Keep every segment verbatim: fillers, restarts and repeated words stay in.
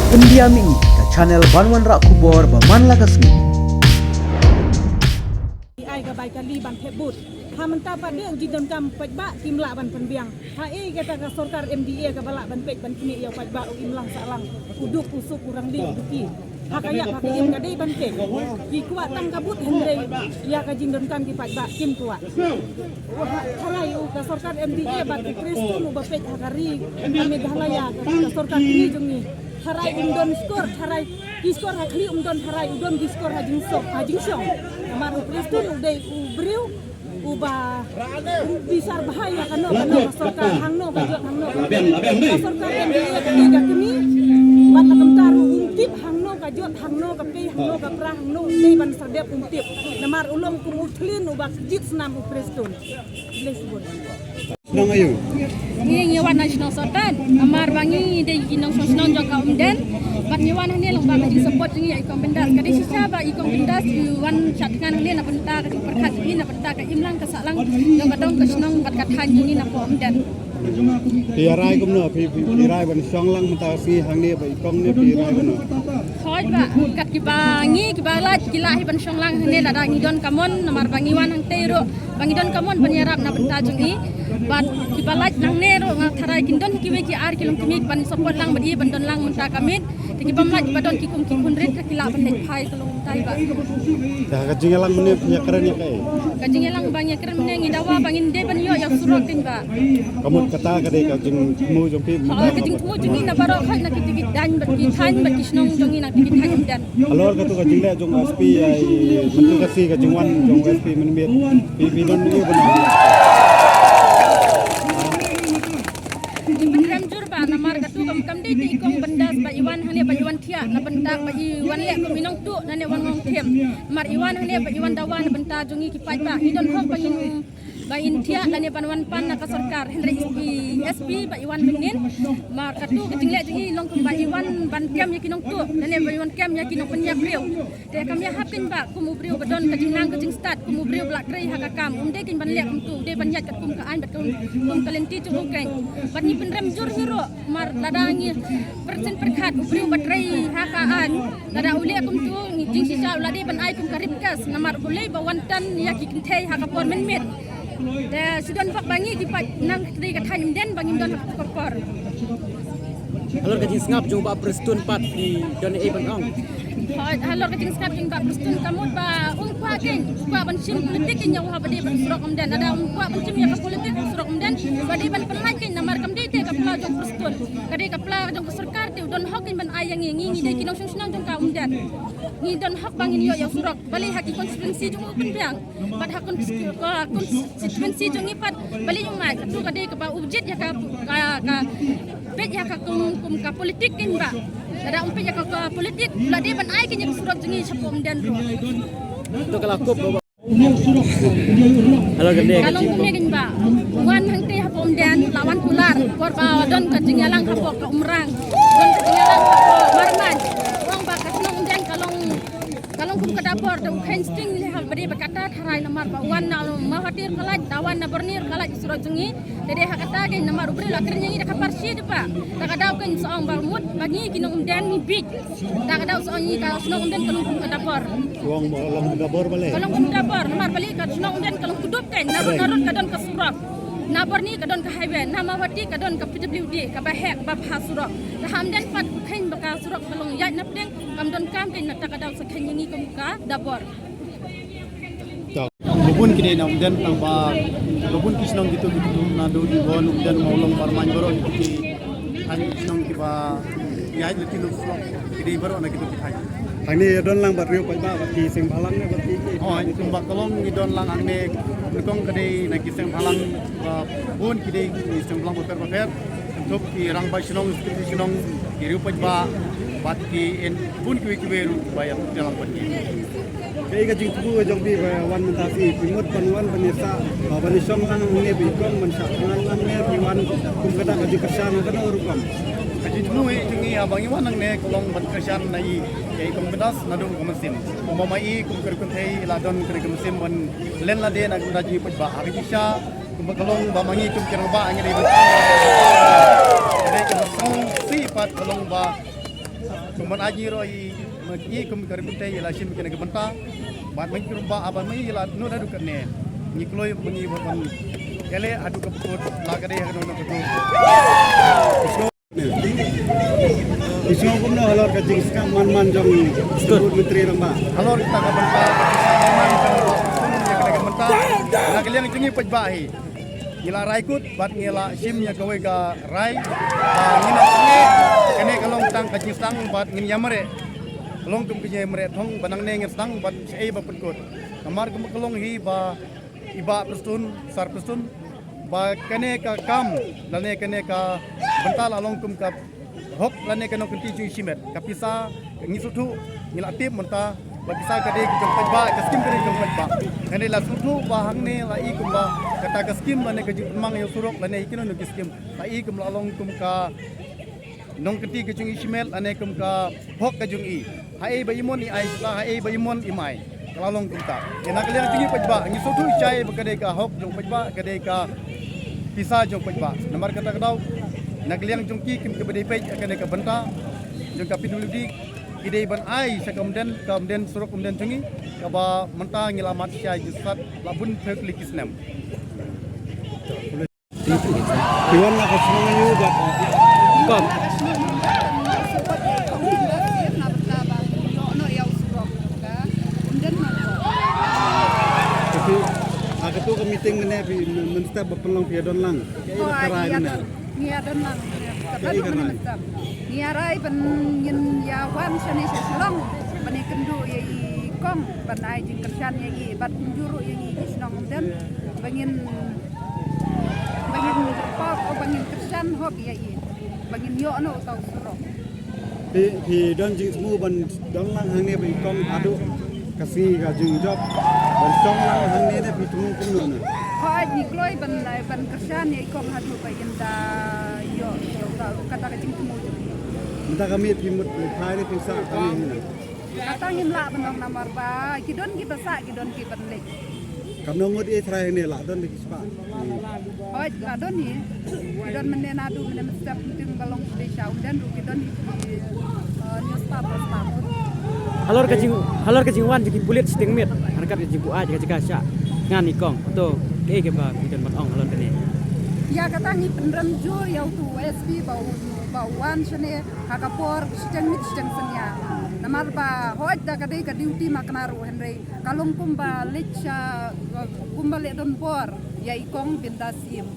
Pyndiam ïa ka channel ban wanrah khubor ba man la ka sngi. Ai ka bai kali ban thep vote. Ha mynta pat de u jingdonkam paidbah kim lah ban pynbiang. Ha ei kata ka sorkar M D A kaba lah ban peit ban knieh ïa u paidbah u imlang sahlang, u duk u suk, u rangli u duki. Ha ka ïap ha ka im ka dei ban peit. Ki kwah tang ka vote hynrei ïa ka jingdonkam ki paidbah kim kwah. Tharai u ka sorkar M D A bad u Prestone uba peit ha ka ri ka Meghalaya, ka sorkar kni jong ngi. Tharai um don skor, tharai ki skor ha khlieh um don, tharai u don ki skor ha jingsop ha jingshong. Namar u Prestone u dei u briew uba um bishar bha ïa kano kano ka sorkar, hangno ka jot, hangno ka sorkar M D A ka dei ka kni. Bad la kumta ruh um tip hangno ka jot, hangno ka pei, hangno ka pra, hangno u dei ban sa dep, um tip. Namar u long kum u thlin uba kjit snam u Prestone. Blei shibun. Nong aïu? Ngi, ngi wan na shnong Sohtan. Namar ba ngi dei ki nongshong shnong jong ka Umden. Bad ngi wan hangne lyngba ka jingsupport jong ngi ïa i Kong Bindas. Ka dei shisha ba i Kong Bindas i wan sha thngan hangne na bynta ka jingpyrkhat jong ngi, na bynta ka imlang ka sahlang jong ka dong ka shnong bad ka thaiñ jong ngi na poh Umden. Phi rai kumno, phi, phi, phi rai ban shong lang mynta ka sngi hangne ba i Kong ne, phi rai kumno? Hooid bah, kat kiba ngi, kiba lait ki lah hi ban shong lang hangne lada ngi don ka mon, namar ba ngi wan hangtei ruh ba ngi don ka mon ban ïarap na bynta jong i. Bad kiba lait nangne ruh nga tharai kin don kiwei ki ar ki longkmie ban support lang bad i ban don lang mynta ka miet. Te ki bym lait ba don ki kum ki khun rit ka ki lah ban leit phai ka long tai bah. Te ka jingïalang mynne phi ïakren ïa kaei? Ka jingïalang ba ngi ïakren mynne ngi dawa ba ngin dei ban ïoh ïa u surok kein bah. Ka mut kata ka dei ka jingthmu jong phi? Ha, ka jingthmu jong ngi na baroh khoit na ki tiki daiñ bad ki thaiñ bad ki shnong jong ngi na tiki thaiñ Umden. Halor katu ka jingleh jong SP ïa i mynta ka sngi ka jingwan jong SP mynmiet, phi, phi don ïa u ban Ngi pynrem jur bah namar katu kam, kam dei te i Kong Bindas ba i wan hangne ba i wan thiah na bynta ba i wan leh kum i nongtuh lane wan ngong them. Namar i wan hangne ba i wan dawa na bynta jong ngi ki paidbah. Ngi don hok ba ngin, ba in thiah lane ban wan pan na ka sorkar. Hynrei i SP ba i wan mynnin. Namar katu ka jingleh jong i long kum ba i wan ban kem ïa ki nongtuh lane ba i wan kem ïa ki nongpynïap briew. Te kam ïahap kein bah kum u briew ba don ka jingnang ka jingstad, kum u briew ba la trei ha ka kam, um dei kein ban leh kumtu, u dei ban ïaid katkum ka aiñ bad kum, kum ka lynti jong u kein. Bad ngi pynrem jur hi ruh, mar lada ngi pyrshah pyrkhat u briew ba trei ha ka aiñ, lada u leh kumtu, ngi jingshisha u la dei ban ai kum ka rape case, namar u lei ba wan tan ïa ki kynthei ha ka por mynmiet. Te shu don bok ba ngi ki paid nang kti ka thaiñ Umden ba ngim don ha ka por. Halor ka jingsngap jong Bah Prestone pat phi don ei ban ong? Hooid, halor ka jingsngap jong Bah Prestone ka mut ba um kwah kein, um kwah ban shim politik kein ïa u ha ba dei ban surok Umden. Lada um kwah ban shim ïa ka politik surok Umden, ba dei ban pynlait kein namar kam dei te ka pla jong Prestone. Ka dei ka pla jong ka sorkar te u don hok kein ban ai ïa ngi, ngi, ngi dei ki nongshong shnong jong ka Umden. Ngi don hok ba ngin ïoh ïa u surok. Balei ha ki constituency jong u pynbiang. Bad ha cons-, ka constituency jong ngi pat balei ym ai, katu ka dei kaba u jied ïa ka, ka, ka peit ïa ka kum, kum ka politik kein bah. Lada um peit ïa ka, ka politik, la dei ban ai kein ïa ka surok jong ngi shapoh Umden ruh. To ka la kup ba. Hello, ka dei. Ka long kumne kein bah. Wan hangtei hapoh Umden, la wan kular, por ba don ka jingïalang hapoh ka Umrang. Don ka jingïalang hapoh Marmain. Ong ba ka shnong Umden ka long Ka long kum ka Dabor te u kheiñ sting leh ha ba dei ba kata tharai namar ba wan na Mawhati ruh ka lait, da wan na Borni ruh ka lait surok jong ngi. Te dei ha kata kein namar u briew la kren ïa ngi da ka parsi de bah. Da ka daw kein sa ong ba mut ba ngi ki nong Umden ngi bieit. Da ka daw sa ong ngi ka shnong Umden ka long kum ka Dabor. Ong ba long Dabor balei? Ka long kum Dabor namar balei ka shnong Umden ka long kdup kein, narud narud ka don ka surok. Na Borni ka don ka highway, na Mawhati ka don ka P W D, kaba heh kaba bha surok. Te ha Umden pat u kheiñ ba ka surok ka long ïaid na pdeng. Kam don kam kein na ta ka daw sa kheiñ ïa ngi kum ka Dabor. Ba bun ki dei na Umden tang ba, ba bun ki shnong kito kito naduh Iwon, Umden, Mawlong, Barmaiñ baroh kito ki thaiñ shnong kiba ïaid lynti lynti surok ki dei baroh na kito ki thaiñ. Hangne ïa don lang bad riew paidbah bad ki seng bhalang ne bad ki ki. Hooid, kumba ka long ngi don lang hangne nyngkong ka dei na ki seng bhalang ba bun ki dei ki seng bhalang bapher bapher. Kynthup ki rangbah shnong, secretary shnong, ki riew paidbah bad ki en bun kiwei kiwei ruh ba ïa pyntialang bad ki. Kaei ka jingthmu jong phi ba wan mynta phi, phi mut ban wan ban ïasah, ba ban ïashong lang hangne ba i kong ban shah thngan hangne phi wan kum kata ka jingkyrshan ha kano rukom? Ka jingthmu jong ngi haba ngi wan hangne ka long ban kyrshan na i, ïa i Kong Bindas naduh ka mynsiem. Kumba ma i kum ka riew kynthei i la don ka riew ka mynsiem ban len lade na ka bynta jong i paidbah. Ha ka jingshisha kumba ka long ba ma ngi kum ki rangbah ngi dei ban, dei ka sngewsih pat ka long ba Kumban aji ro i, ma i kum ka ri kumte i la shim kane ka bynta. Bad ma i kumba aban ma i la nu da dukat ne. Ngi kloi ma ngi ban ele adu ka put la ka dei ha ka nong ka tu. Isong kumno halor ka jingsngap man man jong Stud Menteri Ramba. Halor kita ka bynta ka jingsngap man man jong ka bynta. Na ka liang jong i pajbah hi. Ngi la rai kut bad ngi la shim ïa kawei ka rai. Ah, ngi la ngi kane ka long tang ka jingsdang bad ngin ïa mareh. Long kum ka ïa mareh thong ba nangne ngin sdang bad shaei ba pynkut. Namar kum ka long hi ba i Bah Prestone, Sir Prestone ba kane ka kam lane kane ka bynta la long kum ka hok lane ka nongkynti jong i shimet. Ka pisa ngi sngewthuh ngi la tip mynta ba pisa ka dei ka jong paidbah, ka skim ka dei ka jong paidbah. Ngan dei la sngewthuh ba hangne la i kumba kata ka skim lane ka jingpynmang ïa u surok lane i kino kino ki skim la i kum la long kum ka nongkynti ka jong i shimet lane kum ka hok ka jong i. Haei ba i mon i ai, sa haei ba i mon i mai. Ka la long kumta. Ïa na ka liang jong i paidbah ngi sngewthuh shai ba ka dei ka hok jong paidbah, ka dei ka pisa jong paidbah. Namar kata ka daw na ka liang jong ki kim ka ba dei peit ka dei ka bynta jong ka P W D ki dei ban ai sha ka umden, ka umden surok umden jong i kaba mynta ngi la mat shai ju sat la bun phew tylli ki snem. Ki wan na ka shnong aïu bad? Kong. Katu, ha katu ka meeting mynne phi mynstep ba pynlong phi ïa don lang. Ka ïa ka rai mynne. Ngi ïa don lang. Ka ïa ka rai. Ngi ïa rai ban ngin ïa wan shane sha Shillong ban ïa kynduh ïa i kong ban ai jingkyrshan ïa i bad kumjuh ruh ïa ngi ki shnong Umden ba ngin Ba ngin paw ko ba ngin kyrshan hok ïa i. Ba ngin ïoh noh uta u surok. Phi, phi don jingsngew ban don lang hangne ba i kong haduh ka sngi ka jingjop. Ban shong lang hangne ne phi thmu kumno ne? Hooid ngi kloi ban, ban kyrshan ïa i kong haduh ba in da ïoh, ïoh uta, kata ka jingthmu jong i. Mynta ka miet phi mut phai ne phi sah hangne ne? Kata ngim lah ban ong namar ba ki don kiba sah, ki don kiba leit. Kam nong ngut i trai ne lah don ki spah. Hooid lah don hi. Ki don mynne naduh mynne mynstep myntin ba long sha Umden ruh ki don hi ki, eh, newspaper spah. Halor ka jing, halor ka jingwan jong ki pulit shiteng miet. Hangkat ka jingbuaid ka jaka sha ngan i kong. To, kaei kaba ki don ban ong halor kane? Ïa kata ngi pynrem jur ïa utu u S P ba u, ba u wan shane. Ha ka por shiteng miet shiteng synñia. Namar ba hooid da ka dei ka duty ma kane ruh hynrei ka long kumba leit sha, kumba leit don bor ïa i kong Binda Syiem.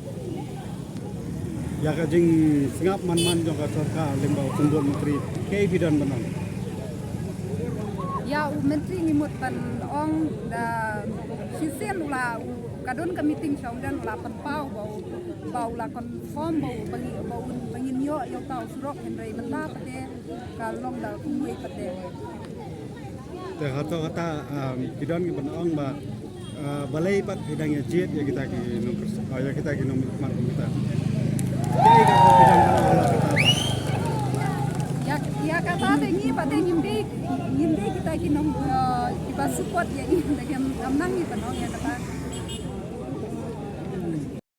Ïa ka jingsngap man man jong ka sorkar lyngba u symbud myntri kaei phi don ban ong? Ïa u myntri ngi mut ban ong da shisien u la u ka don ka meeting sha Umden u la pynpaw ba u, ba u la confirm ba u ba ngi, ba u ba ngin ïoh ïa uta u surok hynrei mynta pat te ka long da kumwei pat te. Te hato kata, um, ki don ki ban ong ba, uh, balei pat ki dang ïa jied ïa kita ki nongkyrsa, uh, ïa kita ki nongmihkhmat kum kita. Ki don ki ban ong kata ba. Ïa, ïa kata te ngi pat te ngim dei, ngim dei kita ki nong, uh, kiba support ïa i, te ngim, ngam nang ngi ban ong ïa kata.